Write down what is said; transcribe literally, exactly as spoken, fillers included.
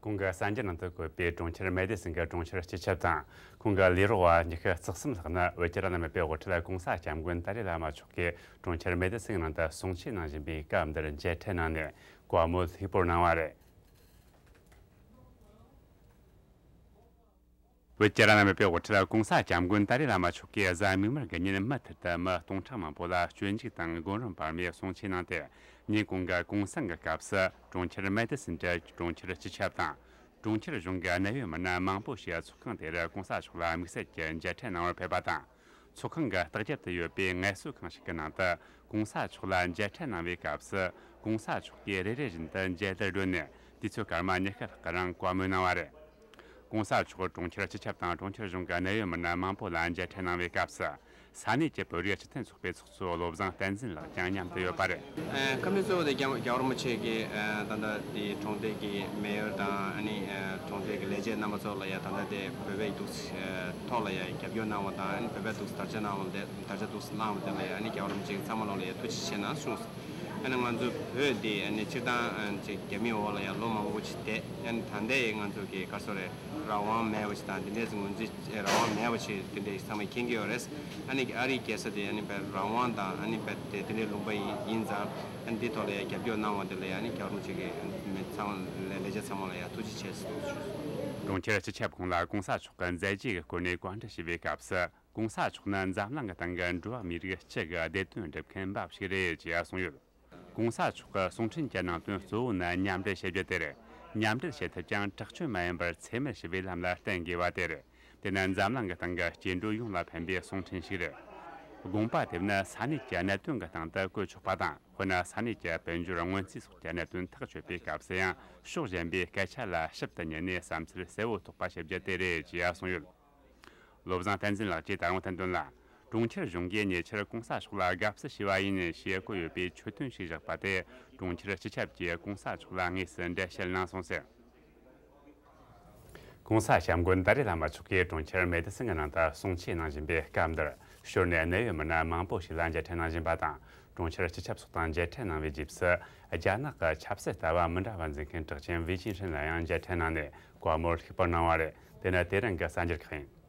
གོང་གི་གསར་འགྱུར་ནང་དུ་བཀོད་པའི་གྲོང་ཁྱེར་མེ་ཏི་སིན་གྱི་གྲོང་ཁྱེར་སྤྱི་ཁྱབ་དང་། ཁོང་གི་ལས་རོགས་པ་ཉི་ཤུ་རྩ་གསུམ་ལྷག་ནི་བོད་ཀྱི་བླ་ན་མེད་པའི་དབུ་ཁྲིད་༧གོང་ས་༧སྐྱབས་མགོན་ཏཱ་ལའི་བླ་མ་མཆོག་གིས་གྲོང་ཁྱེར་མེ་ཏི་སིན་ནང་དུ་གསུང་ཆོས་གནང་བཞིན་པའི་སྐབས་འདིར་མཇལ་འཕྲད་གནང་ནས་བཀའ་མོལ་ལྷུག་པོར་གནང་བ་རེད། བོད་ཀྱི་བླ་ན་མེད་པའི་དབུ་ཁྲིད་༧གོང་ས་༧སྐྱབས་མགོན་ཏཱ་ལའི་བླ་མ་མཆོག་གིས་གཟའ་མིག་དམར་གྱི་ཉིན་མུ་མཐུད་དུ་མི་སྟོང་ཕྲག་མང་པོ་ལ་སྤྱོད་འཇུག་དང་སྒོམ་རིམ་བར་མའི་གསུང་ཆོས་གནང་སྟེ། ཉིན་གུང་གི་གུང་སེང་གི་སྐབས་སུ་གྲོང་ཁྱེར་མེ་ཏི་སིན་གྱི་གྲོང་ཁྱེར་སྤྱི་ཁྱབ་དང་། གྲོང་ཁྱེར་གཞུང་གི་གནད་ཡོད་མི་སྣ་མང་པོ་ཞིག་ཚོགས་ཁང་དེར་༧གོང་ས་མཆོག་ལ་དམིགས་བསལ་གྱི་མཇལ་འཕྲད་གནང་བར་ཕེབས་པ་དང་། ཚོགས་ཁང་གི་ལྟག་རྒྱབ་ཏུ་ཡོད་པའི་ངལ་གསོ་ཁང་ཞིག་གི་ནང་དུ་༧གོང་ས་མཆོག་ལ་མཇལ་འཕྲད་གནང་བའི་སྐབས་སུ་༧གོང་ས་མཆོག་གིས་རེ་རེ་བཞིན་དུ་མཇལ་དར་བསྒྲོན་ནས་དུས་ཚོད་སྐར་མ་ཉི་ཤུ་ལྷག་གི་རིང་བཀའ་མོལ་གནང་བ་རེད། ༧གོང་ས་མཆོག་གྲོང་ཁྱེར་སྤྱི་ཁྱབ་དང་གྲོང་ཁྱེར་གཞུང་གི་གནད་ཡོད་མི་སྣ་མང་པོ་ལ་མཇལ་འཕྲད་གནང་བའི་སྐབས་སུ། ས་གནས་ཀྱི་བོད་རིགས་སྤྱི་མཐུན་ཚོགས་པའི་ཚོགས་གཙོ་བློ་བཟང་བསྟན་འཛིན་ལགས་ཀྱང་མཉམ་དུ་ཡོད་པ་རེད། ཨ། བཀའ་མོལ་གཙོ་བོ་དེ་རྒྱལ་རྒྱལ་བ་རིན་པོ་ཆེ་གིས། ཨ། ད་ལྟ་དེ་གྲོང་སྡེ་གི་མེ་ཡོར་དང་། ཨ་ནི། ཨ། གྲོང་སྡེ་གི་ལས་བྱེད་རྣམ་པ་ཚོ་ལ་ཡ་ད་ལྟ་དེ་བོད་པའི་འདུག་ཨ། ཐོག་ལ་ཡ་རྒྱབ་སྐྱོར་གནང་བ་དང་། ཨ་ནི་བོད་པའི་འདུག་དར་ཆ་གནང་བ་དེ། དར་ཆ་འདུག་བསླངས་པ་དེ་ལ་ཡ། ཨ་ནི་རྒྱལ་བ་རིན་པོ་ཆེ་གིས་ཚང་མ་ལོག་ལ་ཡ་ཐུགས་རྗེ་ཆེ་གནང་གསུངས། ཨ་ནི་ང་ཚོ་བོད་འདི། ཨ་ནི་སྤྱིར་བཏང་། ཨ་ནི་ཅིག་རྒྱ་མིའི་འོག་ལ་ཡ་ལོ་མང་པོ་ཅིག་བསྡད། ཨ་ནི་ད་ལྟའི་ང་ཚོ་གི་ག་རེ་ཟེར་དགོས་རེད། རང་དབང་མེད་པ་ཞིག་དང་། དེ་འདྲའི་ངོས་འཛིན། རང་དབང་མེད་པ་ཞིག་དེ་འདྲའི་ཚང་མས་མཁྱེན་གྱི་ཡོད་རེད། ཨ་ནི་ཨ་རིའི་རྒྱལ་ས་དེ་ཨ་ནི་བོད་རང་དབང་དང་། ཨ་ནི་བོད་དེ་དེ་འདྲའི་ལུང་པ་ཡིན་ཡིན་ཙང་། ཨ་ནི་འདི་ཐོག་ལ་ཡ་རྒྱབ་སྐྱོར་གནང་བ་དེ་ལ་ཡ། ཨ་ནི་རྒྱལ་བ་རིན་པོ་ཆེ་གི་མི་ཚང་མ་ལ་ལས་བྱེད་ཚང་མ་ལ་ཡ་ཐུགས་རྗེ་ཆེ་ཟེར་ཞུ། གྲོང་ཁྱེར་སྤྱི་ཁྱབ་ཁོང་ལ་༧གོང་ས་མཆོག་གི་མཛད་རྗེས་ཀྱི་སྐོར་ནས་བཀའ་འདྲི་ཞུས་པའི་སྐབས་སུ། ༧གོང་ས་མཆོག་ནི་འཛམ་གླིང་གི་སྟེང་གི་འགྲོ་བ་མིའི་རིགས་སྤྱི་གི་བདེ་དོན་སྒྲུབ་མཁན་འབའ་ཞིག་རེད་ཅེས་གསུངས་ཡོད། ༧གོང་ས་མཆོག་གི་གསུང་འཕྲིན་གྱི་ནང་དོན་གཙོ་བོ་ནི་མཉམ་འབྲེལ་བྱེད་རྒྱུ་དེ་རེད། མཉམ་འབྲེལ་བྱེད་ཐབས་ཀྱང་དྲག་སྤྱོད་མ་ཡིན་པར་འཚེ་མེད་ཞི་བའི་ལམ་ལ་བརྟེན་དགོས་པ་དེ་རེད། དེ་ནི་འཛམ་གླིང་གི་སྟེང་གི་སྐྱེ་འགྲོ་ཡོངས་ལ་ཕན་པའི་གསུང་འཕྲིན་ཞིག་རེད། དགོངས་པ་དེ་ནི་ས་གནས་ཀྱི་གནད་དོན་གྱི་སྟེང་དུ་བཀོལ་ཆོག་པ་དང་། དཔེར་ན་ས་གནས་ཀྱི་དཔལ་འབྱོར་སྔོན་རྩིས་སོགས་ཀྱི་གནད་དོན་ཐག་གཅོད་པའི་སྐབས་སུ་ཡང་ཕྱོགས་གཞན་པའི་སྐད་ཆ་ལ་ཞིབ་ཏུ་ཉན་ནས་བསམ་ཚུལ་གསལ་བོ་རྟོགས་པ་བྱེད་རྒྱུ་དེ་རེད་ཅེས་གསུངས་ཡོད། བློ་བཟང་བསྟན་འཛིན་ལགས་ཀྱིས་ད་རུང་བསྟན་དོན་ལ། གྲོང་ཁྱེར་གཞུང་གིས་ཉེ་ཆར་༧གོང་ས་མཆོག་ལ་དགའ་བསུ་ཞུས་པ་ཡིན་ཞེས་བཀོད་ཡོད་པའི་ཆོད་དོན་ཞིག་བཞག་པ་དེ། གྲོང་ཁྱེར་སྤྱི་ཁྱབ་ཀྱིས་༧གོང་ས་མཆོག་ལ་དངོས་སུ་འགྲེལ་བཤད་གནང་སོང་ཟེར། ༧གོང་ས་༧སྐྱབས་མགོན་ཏཱ་ལའི་བླ་མ་མཆོག་གིས་གྲོང་ཁྱེར་མེ་ཏི་སིན་གྱི་ནང་དུ་གསུང་ཆོས་གནང་བཞིན་པའི་སྐབས་འདིར། ཞོར་ནས་གནད་ཡོད་མི་སྣ་མང་པོ་ཞིག་ལ་མཇལ་འཕྲད་གནང་བཞིན་པ་དང་། གྲོང་ཁྱེར་སྤྱི་ཁྱབ་སོགས་དང་མཇལ་འཕྲད་གནང་བའི་རྗེས་སུ། རྒྱ་ནག་གི་ཆབ་སྲིད་ལྟ་བ་མི་འདྲ་བ་འཛིན་མཁན་གྲགས་ཅན་ཝེ་ཅིན་ཧྲིན་ལ་ཡང་མཇལ་འཕྲད་གནང་ནས་བཀའ་མོལ་ལྷུག་པོར་གནང་བ་རེད། དེ་ནི་དེ་རིང་གི་གསར་འགྱུར་ཁག་ཡིན།